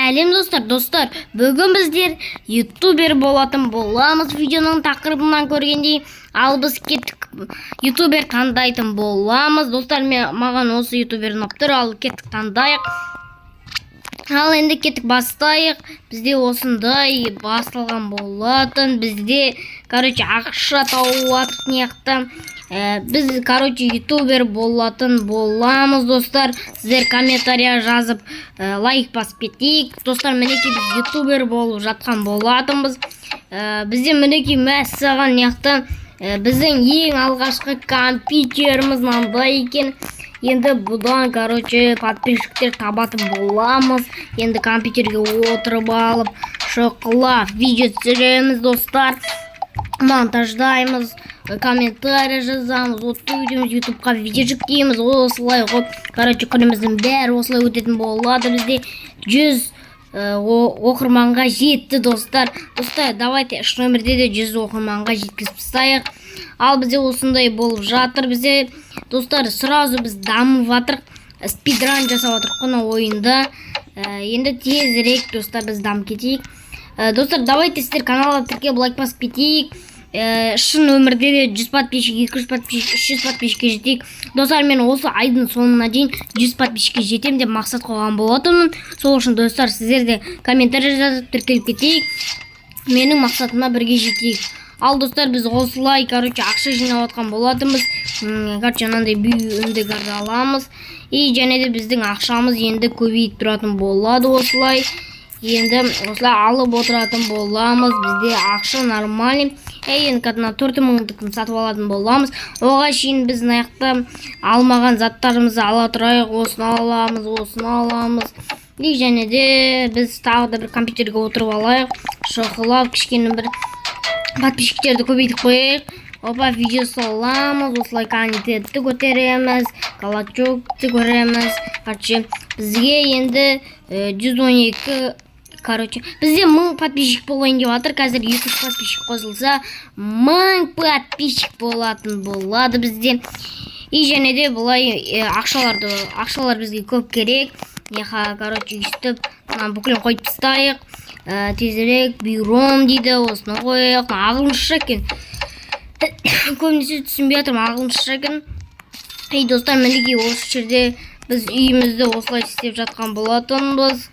Сәлем, достар! Достар, бүгін біздер ютубер болатын боламыз, видеоның тақырыбынан көргендей. Ал біз кеттік, ютубер таңдайтын боламыз. Достар, мен, маған осы ютубер ұнап тұр. Ал кеттік, таңдайық. Ал енді кеттік, бастайық. Бізде осындай басталған болатын. Бізде, короче, ақша тауып жатырық мына жақта. Біз, короче, ютубер болатын боламыз. Достар, сіздер комментария жазып, лайк басып кетейік. Достар, мінекей, біз ютубер болып жатқан болатынбыз. Бізде, мінекей, мәссаған, мына жақта біздің ең алғашқы компьютеріміз мынандай екен. Енді бұдан, короче, подписчиктер табатын боламыз. Енді компьютерге отырып алып, шоқылап видео түсіреміз, достар, монтаждаймыз, комментарий жазамыз, вот өйтеміз, ютубқа видео жүктейміз. Осылай ғой, короче, күніміздің бәрі осылай өтетін болады. Бізде 100 оқырманға жетті, достар. Достар, давайте шын өмірде де 100 оқырманға жеткізіп тастайық. Ал бізде осындай болып жатыр. Бізде, достар, сразу біз дамып жатырық, спидран жасап жатырық қой мына ойында. Енді тезірек, достар, біз дамып кетейік. Достар, давайте сіздер каналға тіркеліп, лайк басып кетейік. Шын өмірде де 100 подписчик, 200 подписчик, 300 подписчикке жетейік. Достар, мен осы айдың соңына дейін 100 подписчикке жетемін деп мақсат қойған болатынмын. Сол үшін, достар, сіздер де комментарий жазып, тіркеліп кетейік, менің мақсатыма бірге жетейік. Ал, достар, біз осылай, короче, ақша жинап жатқан болатынбыз. Короче, мынандай бүйіндігарды аламыз и және де біздің ақшамыз енді көбейіп тұратын болады. Осылай енді осылай алып отыратын боламыз. Бізде ақша нормальный. Ей, енді мына 4000-дікін сатып алатын боламыз. Оған шейін біз мына жақта алмаған заттарымызды ала тұрайық. Осыны аламыз, осыны аламыз. И және де біз тағы да бір компьютерге отырып алайық, шоқылап кішкене бір подписчиктерді көбейтіп қояйық. Опа, видео саламыз, осылай контентті көтереміз, калачокты көреміз. Короче, бізге енді 112, короче, бізде 1000 подписчик болайын деп жатыр. Қазір 200 подписчик қосылса, 1000 подписчик болатын болады бізде. И және де былай ақшаларды, ақшалар бізге көп керек. Неха, короче, өйстіп мынаны бүкілін қойып тастайық. Тезірек бюром дейді, осыны қояйық. Мына ағылшынша екен, көбінесе түсінбей жатырмын, ағылшынша екен. Ей, достар, мінекей, осы жерде біз үйімізді осылай істеп жатқан болатынбыз.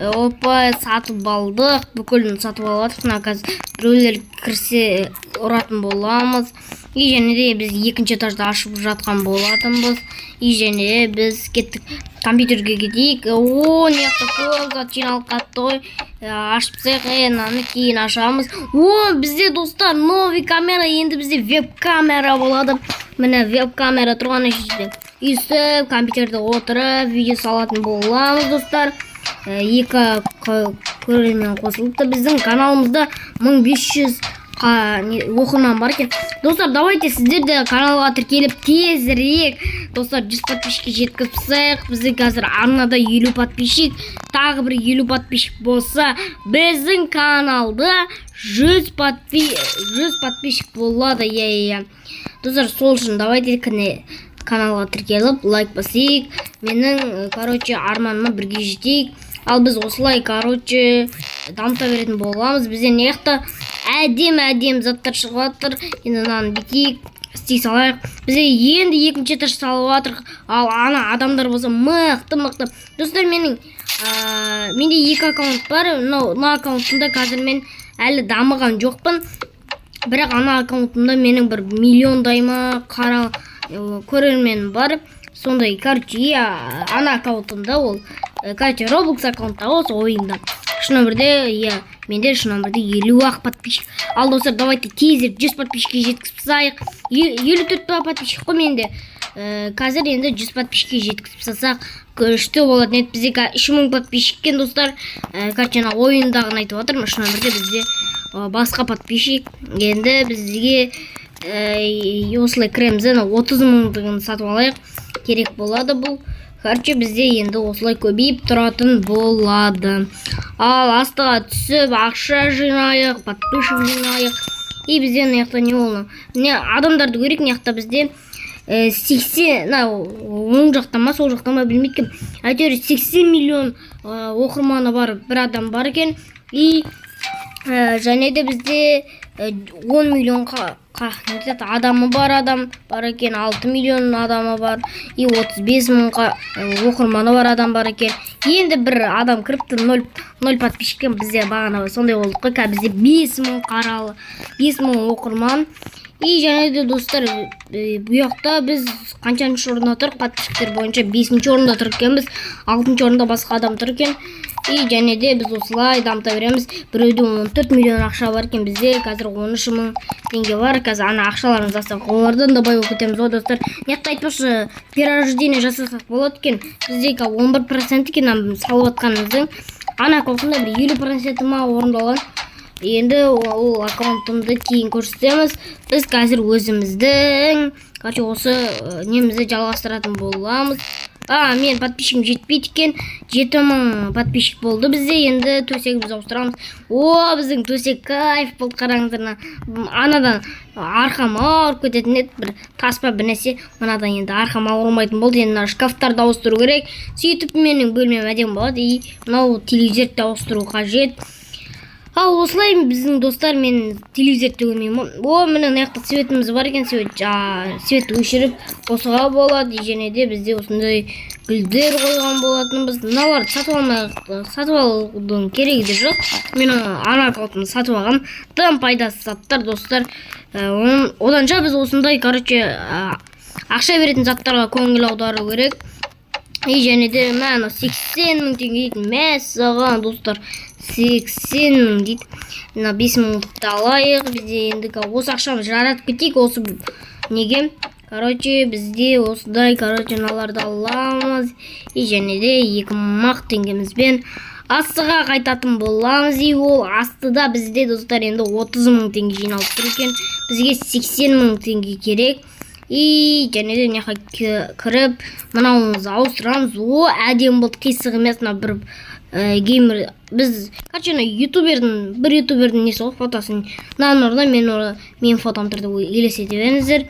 Опа, сатып алдық, бүкілін сатып алып жатырмық. Мына қазір біреулер кірсе, ұратын боламыз. И және де біз екінші этажды ашып жатқан болатынбыз. И және де біз кеттік, компьютерге кетейік. О, мына жақта көп зат жиналып қалыпты ғой. Ашып тастайық. Мынаны кейін ашамыз. О, бізде, достар, новый камера. Енді бізде веб камера болады. Міне, веб камера тұрған жерде өйстіп компьютерде отырып видео салатын боламыз. Достар, екі көрермен қосылыпты. Біздің каналымызда 1500 оқырман бар екен. Достар, давайте сіздер де каналға тіркеліп, тезірек, достар, 100 подписчикке жеткізіп тастайық. Бізде қазір арнада 50 подписчик. Тағы бір 50 подписчик болса, біздің каналда 100 подписчик болады. Иә, иә, иә, достар, сол үшін давайте каналға тіркеліп, лайк басайық, менің, короче, арманыма бірге жетейік. Ал біз осылай, короче, дамыта беретін боламыз. Бізде мына жақта әдемі әдемі заттар шығып жатыр. Енді мынаны бүйтейік, істей салайық. Бізде енді екінші этаж салып жатырық. Ал ана адамдар болса мықты мықты. Достар, менің менде екі аккаунт бар. Мынау, мына аккаунтымда қазір мен әлі дамыған жоқпын, бірақ ана аккаунтымда менің бір миллиондай ма қара көрерменім бар сондай. Короче, иә, ана аккаунтымда ол, короче, Roblox аккаунтта, осы ойында. Шын өмірде, иә, менде шын өмірде 50 ақ подписчик. Ал, достар, давайте тезірек 100 подписчикке жеткізіп тастайық. 54 па подписчик қой менде. Қазір енді 100 подписчикке жеткізіп тастасақ, күшті болатын еді. Бізде қазір 3000 подписчик екен, достар. Короче, ана ойындағыны айтып жатырмын. Шын өмірде бізде басқа подписчик. Енді бізге осылай кіреміз, ана 30 мыңдығын сатып алайық, керек болады бұл. Короче, бізде енді осылай көбейіп тұратын болады. Ал астыға түсіп, ақша жинайық, подписчик жинайық. И бізде мына жақта не болды? Міне, адамдарды көрейік. Мына жақта бізде 80, мына оң жақта ма, сол жақта ма, білмейді екенмін, әйтеуір 80 миллион. оқырманы бар бір адам бар екен. И және де бізде 10 миллион не дейді, адамы бар адам бар екен, 6 миллион адамы бар и 35 мыңға оқырманы бар адам бар екен. Енді бір адам кіріпті, ноль подписчик екен. Бізде бағана сондай болдық қой. Қазір бізде 5 мың қаралы, 5 мың оқырман. И және де, достар, бұл жақта біз қаншаншы орында тұрық? Подписчиктер бойынша бесінші орында тұр екенбіз, алтыншы орында басқа адам тұр екен. И және де біз осылай дамыта береміз. Біреуде 14 миллион ақша бар екен, бізде қазір 13 мың теңге бар. Қазір ана ақшаларымызды алсақ, олардан да бай болып кетеміз ғой, достар. Мына жақта, айтпақшы, перерождение жасасақ болады екен. Бізде қазір 11% екен ана салып жатқанымыздың. Ана аккаунтымда бір 50%-і ма орындалған. Енді ол аккаунтымды кейін көрсетеміз. Біз қазір өзіміздің, короче, осы немізді жалғастыратын боламыз. А мен подписчигім жетпейді екен, 7000 подписчик болды бізде. Енді төсегімізді ауыстырамыз. О, біздің төсек кайф болды, қараңыздар. Мына анадан арқам ауырып кететін еді, бір таспа, бір нәрсе. Мынадан енді арқам ауырмайтын болды. Енді мына шкафтарды ауыстыру керек, сөйтіп менің бөлмем әдемі болады. И мынау телевизорды да ауыстыру қажет. Ал осылай біздің, достар, мен телевизорды көрмеймін. О, міне, мына жақта светіміз бар екен. Свет, светті өшіріп қосуға болады. И және де бізде осындай гүлдер қойған болатынбыз. Мыналарды сатып алмай, сатып алудың керегі де жоқ. Мен ана аккаунтымды сатып алғанмын, тым пайдасыз заттар, достар. Оданша біз осындай, короче, ақша беретін заттарға көңіл аудару керек. И және де мә, анау 80 000 теңге дейтін. Мәссаған, достар, 80 000 дейді. Мына 5 мыңдықты алайық. Бізде енді осы ақшаны жаратып кетейік осы неге. Короче, бізде осындай, короче, мыналарды аламыз. И және де 2000 ақ теңгемізбен астыға қайтатын боламыз. И ол астыда бізде, достар, енді 30 000 теңге жиналып тұр екен. Бізге 80 000 теңге керек. И және де мына жаққа кіріп, мынауымызды ауыстырамыз. О, әдемі болды, қисық емес. Мына бір геймер біз, короче, ана ютубердің, бір ютубердің несі ғой, фотосын. Мынаның орнына менің фотом тұр деп елестете беріңіздер.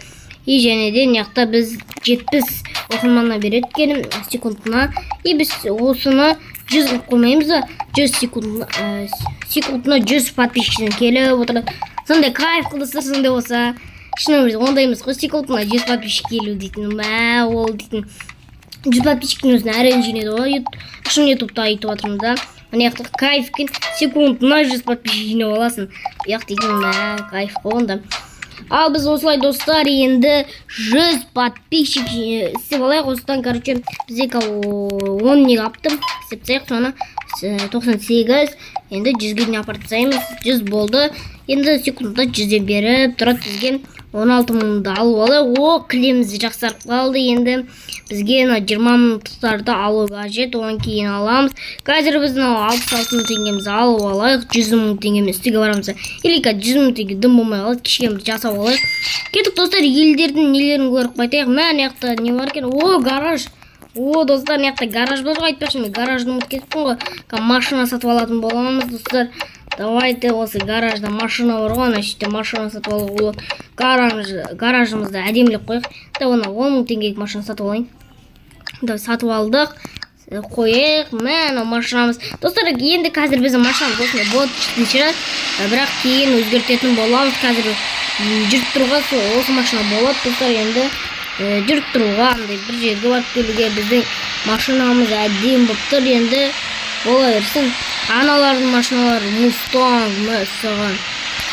И және де мына жақта біз 70 оқырманына береді екен секундына. И біз осыны 100 қылып қоймаймыз ба? 100 секунд, секундына 100 подписчиктен келіп отырады. Сондай кайф қой, достар, сондай болса. Шынымен ондай емес қой, секундына 100 подписчик келу дейтін. Мә, ол дейтін 100 подписчиктің өзін әрең жинайды ғой. Шын, ютубта айтып жатырмын да. Мына жақта кайф екен, секундына 100 подписчик жинап аласың. Бұ жақ дейтін, мә, кайф қой онда. Ал біз осылай, достар, енді 100 подписчик істеп алайық осыдан. Короче, бізде 10 не қалыпты, істеп тастайық соны. 98, енді 100-ге дейін апарып тастаймыз. 100 болды. Енді секундта 100-ден беріп тұрады бізге. 16 мыңды алып алайық. О, кілеміміз жақсарып қалды. Енді бізге мына 20 мыңдықтарды алу қажет, одан кейін аламыз. Қазір біз мынау 66 мың теңгемізді алып алайық. 100 мың теңгемен үстіге барамыз или қазір 100 мың теңге дым болмай қалады, кішкене бір жасап алайық. Кеттік, достар, елдердің нелерін көріп қайтайық. Мә, мына жақта не бар екен? О, гараж. О, достар, мына жақта гараж бар ғой. Айтпақшы, мен гаражды ұмытып кетіппін ғой. Қазір машина сатып алатын боламыз, достар. Давайте, осы гаражда машина бар ғой, ана жерде машина сатып алуға болады. Гаражымызды әдемілеп қояйық да. Оны 10 мың теңгелік машина сатып алайын. Давай, сатып алдық. Қояйық. Мә, анау машинамыз, достар. Енді қазір біздің машинамыз осындай болады шығар, бірақ кейін өзгертетін боламыз. Қазір жүріп тұруға сол осы машина болады, достар. Енді жүріп тұруға, андай бір жерге барып келуге біздің машинамыз әдемі болып тұр. Енді бола берсін. Аналардың машиналары, Мустанг, мәссаған.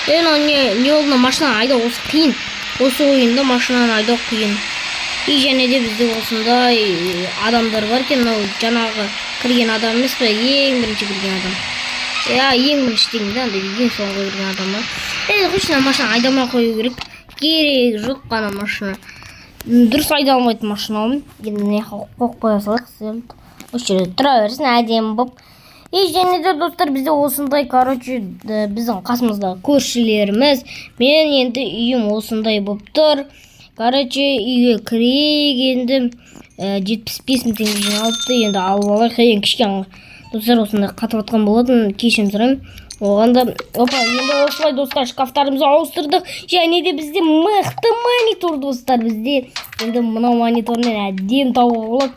Е, мынау не болды? Мына машина айдау осы қиын, осы ойында машинаны айдау қиын. И және де бізде осындай адамдар бар екен. Мынау жаңағы кірген адам емес пе? Ең бірінші кірген адам, иә, ең бірінші дегенде, андай ең соңғы кірген адам ба? Е, қойшы, мына машина айдамай қою керек, керегі жоқ қана машина. Дұрыс айдай алмайтын машина ғой. Енді мына жаққа қойып қоя салайық, осы жерде тұра берсін әдемі болып. И және де, достар, бізде осындай, короче, біздің қасымыздағы көршілеріміз. Мен енді үйім осындай болып тұр. Короче, үйге кірейік енді. 75 мың теңге жиналыпты, енді алып алайық. Енді кішкене, достар, осындай қатып жатқан болатын, кешірім сұраймын оған да. Опа, енді осылай, достар, шкафтарымызды ауыстырдық. Және де бізде мықты монитор, достар. Бізде енді мынау монитормен әдемі табуға болады.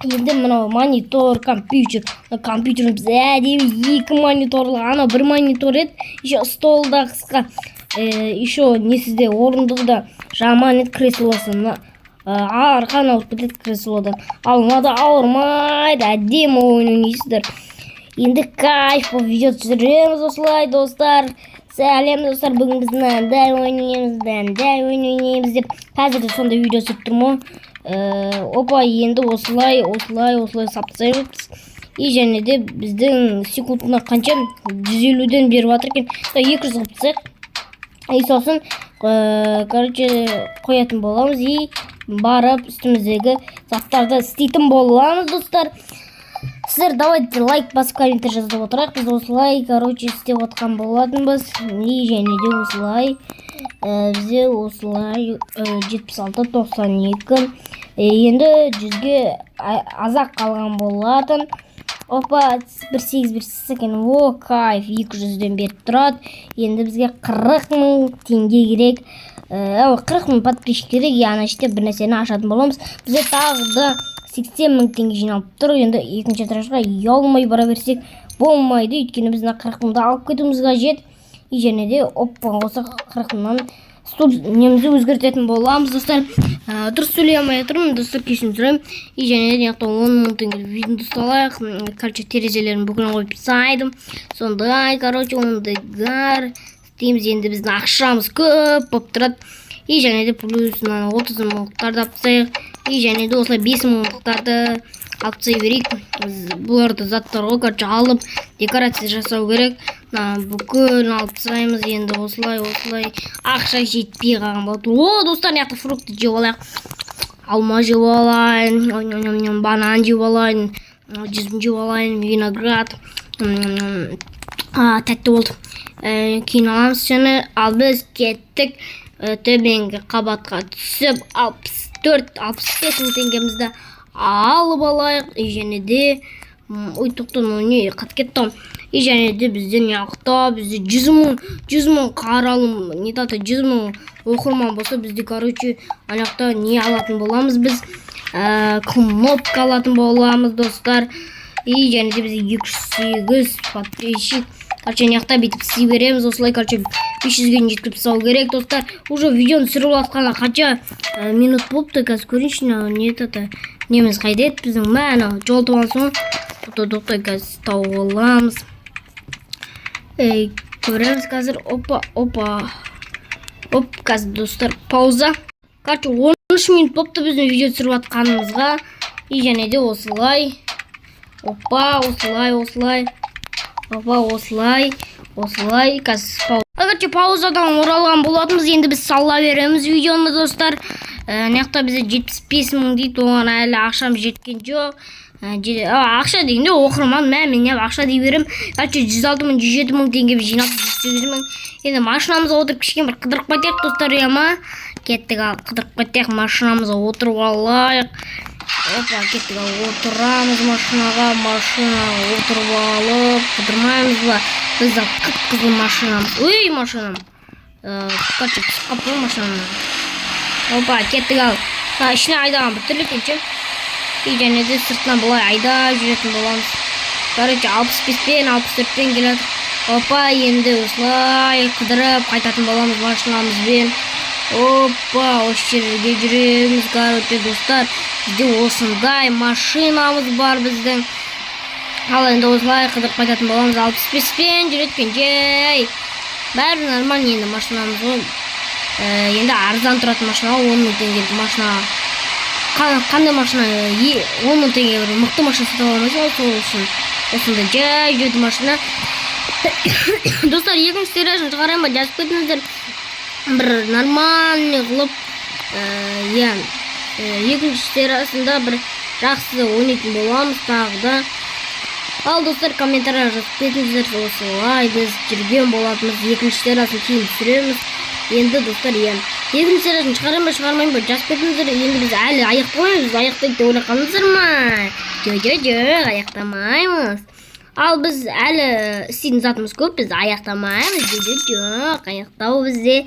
Енді мынау монитор, компьютер. Мына компьютеріміз әдемі, екі мониторлы. Анау бір монитор еді, еще стол да қысқа. Еще несі де, орындығы да жаман еді, креслосы. Мына арқан ауырып кетеді креслодан. Ал мынада ауырмайды, әдемі ойын ойнайсыздар. Енді кайф болып видео түсіреміз осылай, достар. Сәлем, достар! Бүгін біз мынандай ойын ойнаймыз, мынандай ойын ойнаймыз деп қазір де сондай видео түсіріп тұрмын ғой. Опа, енді осылай, осылай, осылай сап тастаймыз. И және де біздің секундына қанша, 150-ден беріп жатыр екен. 200 қылып тастайық. И сосын короче, қоятын боламыз и барып үстіміздегі заттарды істейтін боламыз. Достар, сіздер давайте лайк басып, комментарий жазып отырайық. Біз осылай, короче, істеп отқан болатынбыз. И және де осылай бізде осылай 76, 92, енді 100-ге аз-ақ қалған болатын. Опа, 1 8 1 8 екен. О, кайф, 200-ден беріп тұрады. Енді бізге 40 000 теңге керек. 40 000 подписчик керек. И ана іште бір нәрсені ашатын боламыз. Бізде тағы да 80 000 теңге жиналып тұр. Енді екінші этажға ұялмай бара берсек болмайды, өйткені біз мына 40 мыңды алып кетуіміз қажет. И және де, опа, осы 40 мыңнан стул немізді өзгертетін боламыз, достар. Дұрыс сөйлей алмай отырмын, достар, кешірім сұраймын. И және де мына жақта 10 000 теңге видеоны алайық. Короче, терезелерін бүкілін қойып тастайдым. Сондай, короче, ондайгар істейміз. Енді біздің ақшамыз көп болып тұрады. И және де плюс мына 30 мыңдықтарды алып тастайық. И және де осылай 5 мыңдықтарды алып тастай берейік. Біз бұларды заттар ғой, короче, алып декорация жасау керек. Мына бүкілін алып тастаймыз. Енді осылай, осылай ақша жетпей қалған болады. О, достар, мына жақта фрукты жеп алайық, алма жеп алайын, ням, ням, банан жеп алайын, жүзім жеп алайын, виноград. Ням, ням. А, тәтті болды. Кейін аламыз және. Ал біз кеттік. Төменгі қабатқа түсіп, 64-65 мың теңгемізді алып алайық. И және де ой, тоқта, мынау не, қатып кетті ғой. И және де бізде мына жақта бізде 100 000, 100 000 қаралым, не дата, 100 000 оқырман болса, бізде, короче, ана жақта не алатын боламыз біз? Кнопка алатын боламыз, достар. И және де бізде 208 подписчик. Короче, мына жақта бүйтіп істей береміз осылай. Короче, 500-ге дейін жеткізіп тастау керек, достар. Уже видеоны түсіріп жатқанына қанша минут болыпты, қазір көрейінші. Мынау не это, неміз қайда еді біздің? Мә, анау жоғалтып алған соң. Тоқта, тоқта, қазір тауып аламыз. Ей, көреміз қазір. Опа, опа, оп, қазір, достар, пауза. Короче, 13 минут болыпты біздің видео түсіріп жатқанымызға. И және де осылай, опа, осылай, осылай, опа, осылай, осылай. Қазір пауза. Короче, паузадан оралған болатынбыз. Енді біз сала береміз видеоны, достар. Мына жақта бізде 75 000 дейді, оған әлі ақшам жеткен жоқ. Ақша дегенде оқырман, мә, мен неғып ақша дей беремін. Короче, 106 000, 107 000 теңге жинап, 108 000. Енді машинамызға отырып, кішкене бір қыдырып қайтайық, достар, иә ма? Кеттік, ал, қыдырып қайтайық, машинамызға отырып алайық. Опа, кеттік, ал, отырамыз машинаға. Машинаға отырып алып қыдырмаймыз ба? Біздің қып қызыл машинамыз. Ой, машинам. Короче, түсіп қалыпты ғой машинамнан. Опа, кеттік, ал. Ішіне айдаған біртүрлі екен ше. И және де сыртынан былай айдап жүретін боламыз. Короче, 65-пен, 64-пен келе жатыр. Опа, енді осылай қыдырып қайтатын боламыз машинамызбен. Опа, осы жерге жүреміз. Короче, достар, бізде осындай машинамыз бар біздің. Ал енді осылай қыдырып қайтатын боламыз. 65-пен жүреді екен жай, бәрі нормально. Енді машинамыз ғой. Енді арзан тұратын машина ғой, 10 000 теңгелік машина. Қандай машина 10 000 теңге? Бір мықты машина сатып ала алмайсың ғой, сол үшін осындай жай жүретін машина. Достар, екінші сериясын шығарайын ба, жазып кетіңіздер. Бір нормальный қылып, иә, екінші сериясында бір жақсы ойнайтын боламыз тағы да. Ал, достар, комментарий жазып кетіңіздер. Осылай біз жүрген болатынбыз. Екінші сериясын кейін түсіреміз енді, достар, иә. Екінші сериясын шығарамын ба, шығармаймын ба, жазып кетіңіздер. Енді біз әлі аяқтамаймыз. Біз аяқтайды деп ойлап қалдыңыздар ма? Жоқ, жоқ, жоқ, аяқтамаймыз. Ал біз әлі істейтін затымыз көп, біз аяқтамаймыз дейді. Жоқ, аяқтау бізде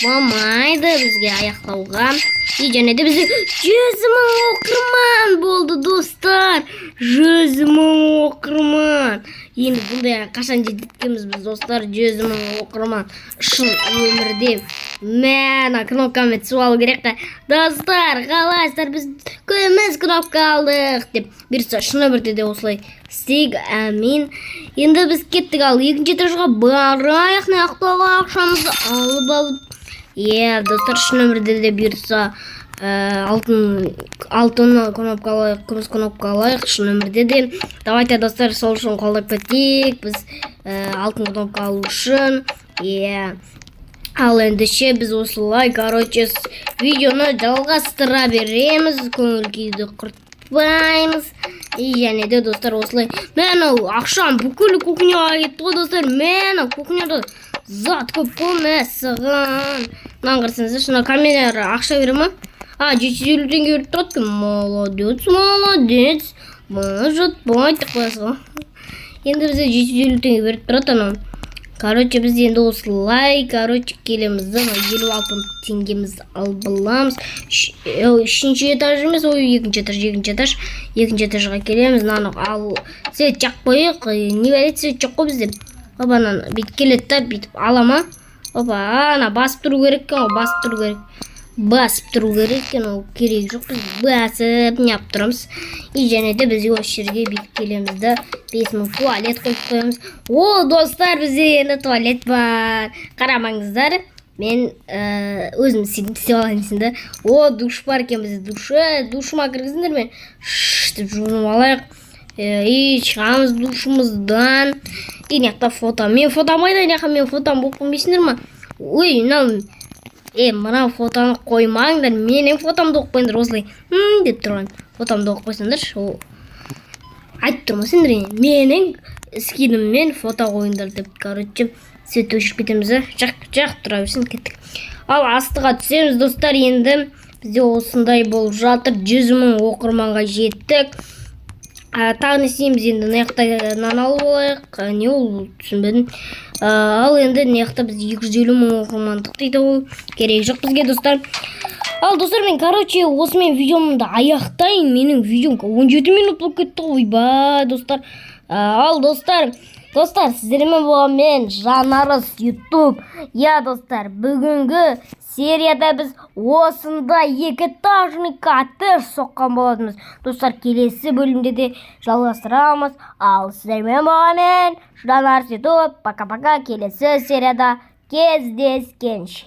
болмайды, бізге аяқтауға. И және де бізде 100 000 оқырман болды, достар, 100 000 оқырман. Енді бұндайға қашан жеткенбіз біз, достар? 100 000 оқырман шын өмірде. Мә, ана кнопкамен түсіп алу керек та. Достар, қалайсыздар? Біз күміс кнопка алдық деп. Бұйыртса, шын өмірде де осылай істейік, әмин. Енді біз кеттік, ал екінші этажға барайық, мына жақтағы ақшамызды алып. Иә, достар, шын өмірде де бұйыртса, алтын кнопка алайық, күміс кнопка алайық шын өмірде де. Давайте, достар, сол үшін қолдап кетейік біз, алтын кнопка алу үшін. Иә, ал ендеше біз осылай, короче, видеоны жалғастыра береміз, көңіл күйді құртпаймыз. И және де, достар, осылай, мә, анау ақшам бүкіл кухняға кетті ғой, достар. Мә, анау кухняда зат көп қой, мәссаған. Мынаны қарасаңыздаршы, мына камера ақша бере ма? А, 750 теңге беріп тұрады екен. Молодец, молодец, может быть деп қоясыз ғой. Енді бізде 750 теңге беріп тұрады анау. Короче, біз енді осылай, короче, келеміз да, мына 56 теңгемізді алып аламыз. Үшінші этаж емес, ой, екінші этаж, екінші этаж, екінші этажға келеміз. Мынаны ал, свет жағып қояйық. Не бәле, свет жоқ қой бізде. Опа, ананы бүйтіп келеді да, бүйтіп ала ма? Опа, ана басып тұру керек екен ғой, басып тұру керек, басып тұру керек екен. Ол керегі жоқ, біз басып неғып тұрамыз. И және де біз осы жерге бүйтіп келеміз да, 5000 туалет қойып қоямыз. О, достар, бізде енді туалет бар, қарамаңыздар. Мен өзім істедім, істеп алайын десем да. О, душ бар екен бізде, душ. Душыма кіргізіңдер мен. Шш деп жуынып алайық. И шығамыз душымыздан. И мына жақта фото, мен фотом қайда? Мына жаққа менің фотом болып қоймайсыңдар ма? Ой, мынау, е, мына фотоны қоймаңдар, менің фотомды қойып қойыңдар. Осылай деп тұрған фотомды қойып қойсаңдаршы. Ол айтып тұрмын сендерге, менің скиніммен фото қойыңдар деп. Короче, свет өшіріп кетеміз да, жақ жақ тұра берсін. Кеттік, ал астыға түсеміз, достар. Енді бізде осындай болып жатыр, 100 000 оқырманға жеттік. Тағы не істейміз енді? Мына жақта нан алып алайық. Не ол, түсінбедім. Ал енді мына жақта біз 250 000 оқырмандық дейді, ол керек жоқ бізге, достар. Ал, достар, мен, короче, осымен видеомды аяқтайын. Менің видеом 17 минут болып кетті ғой, ойбай, достар. Ал, достар, сіздермен болған мен, Жанарыс Ютуб. Иә, достар, бүгінгі серияда біз осындай екі этажный коттедж соққан болатынбыз. Достар, келесі бөлімде де жалғастырамыз. Ал сіздермен болған мен, Жанарыс Ютуб. Пока, пока, келесі серияда кездескенше.